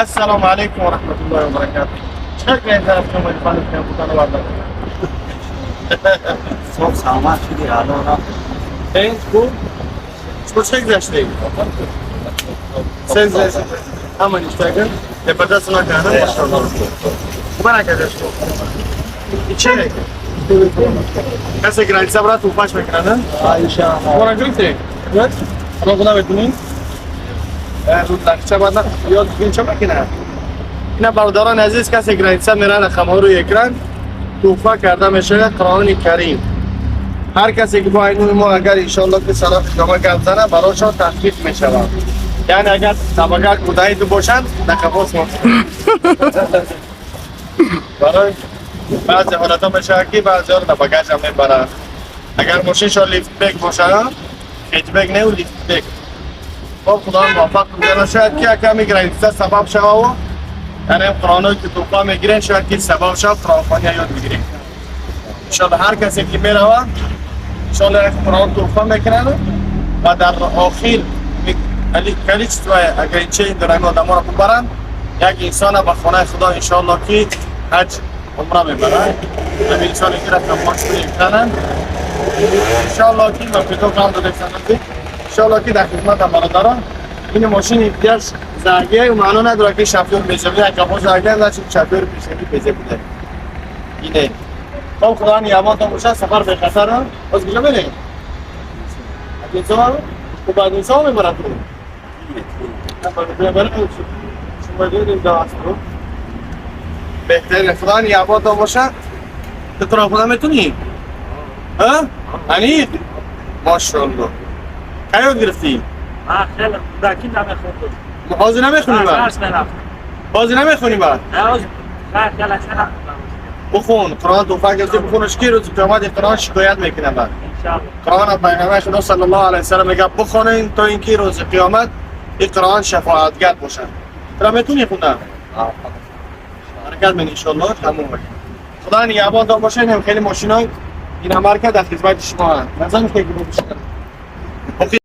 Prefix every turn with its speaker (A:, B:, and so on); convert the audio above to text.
A: Ассалому алайкум ва раҳматуллоҳи ва баракатуҳ. Чикор кунед, тараф шумо фаҳмид бутана барда.
B: Соб саломат шуди, алло.
A: Эй, хуб? Шумо чӣ гузаштед? Се се се. Ҳама ништага. Депортатсия накарда, машаллоҳ. Хуб накарда шумо. Чӣ? Касе граница брат туҳфаш мекунад,
B: Иншаллоҳ.
A: Шумо гирифтед? Шумо худа метунед? Лахча баъд ёд ча мекунад? Ина, бародарони азиз, касе граница мера, рақамҳо рӯи экран, туҳфа карда мешавад Қуръони Карим. Ҳар касе ки бо айнуи мо агар иншоалло ки салоҳ идома гап зана, барошон тахфиф мешавад. Яъне агар табагар кудаиду бошанд, нақафос барои баъзе ҳолатҳо мешавад, ки баъзеҳоро дар багажам мебаранд. Агар мошиншон лифтбек бошад, хетчбек не, лифтбек. Хоб, Худо муваффақ кунад. Шояд ки яками граница сабаб шававу, яъне қуръоное ки туҳфа мегирен, шояд ки сабаб шавад, қуръонхония ёд бигирем. Иншоалло, ҳар касе ки мерава, иншоалло, як қуръон туҳфа мекунад ва дар охир количество ограничение дорам, одаморо бибаранд, як инсона ба хонаи Худо, иншоалло, ки ҳаҷ, умра мебарад. Ҳамин инсоне ки рақамҳош рӯи экрананд, иншоалло, ки ба пито кам додесанази, иншоалло, ки дар хизматам, бародарон. Ин мошини дигар заргия маъно надорад, ки шофёр безебуда. Як капо заргия, значит, шофёри пешави безебуда. Ине, хоб, Худо нигаҳбонтон бошад, сафар бехатар. Боз куҷо мерем? Одинцово. Хуб, Одинцово мебарад ту? Шумо дидем даст. Беҳтарин, Худо нигаҳбонтон бошад. Ту туро худа метунӣ? Ҳа? Аниқ? Машалло. Кай ёд гирифтӣ?
C: من خیلی کودکی نمیخوندم.
A: ҳозир намехонӣ баъд?
C: درس میرفت.
A: ҳозир намехонӣ баъд?
C: خیلی نخوندم.
A: بخون قرآن. توفق گرفتی، بخونش که روز قیامت این قرآن شکایت میکنه بعد.
C: انشاءالله.
A: قرآن از پیغمبر خدا صلی الله علیه وسلم میگه بخونین تا اینکه روز قیامت این قرآن شفاعتگر باشه. تو میتونی خوندن؟ حرکت من انشالله تموم بشه. خدا نگهبان باشه. اینم خیلی ماشینای این همه در خدمت شما هست. نظر می‌کنی که بپوشن.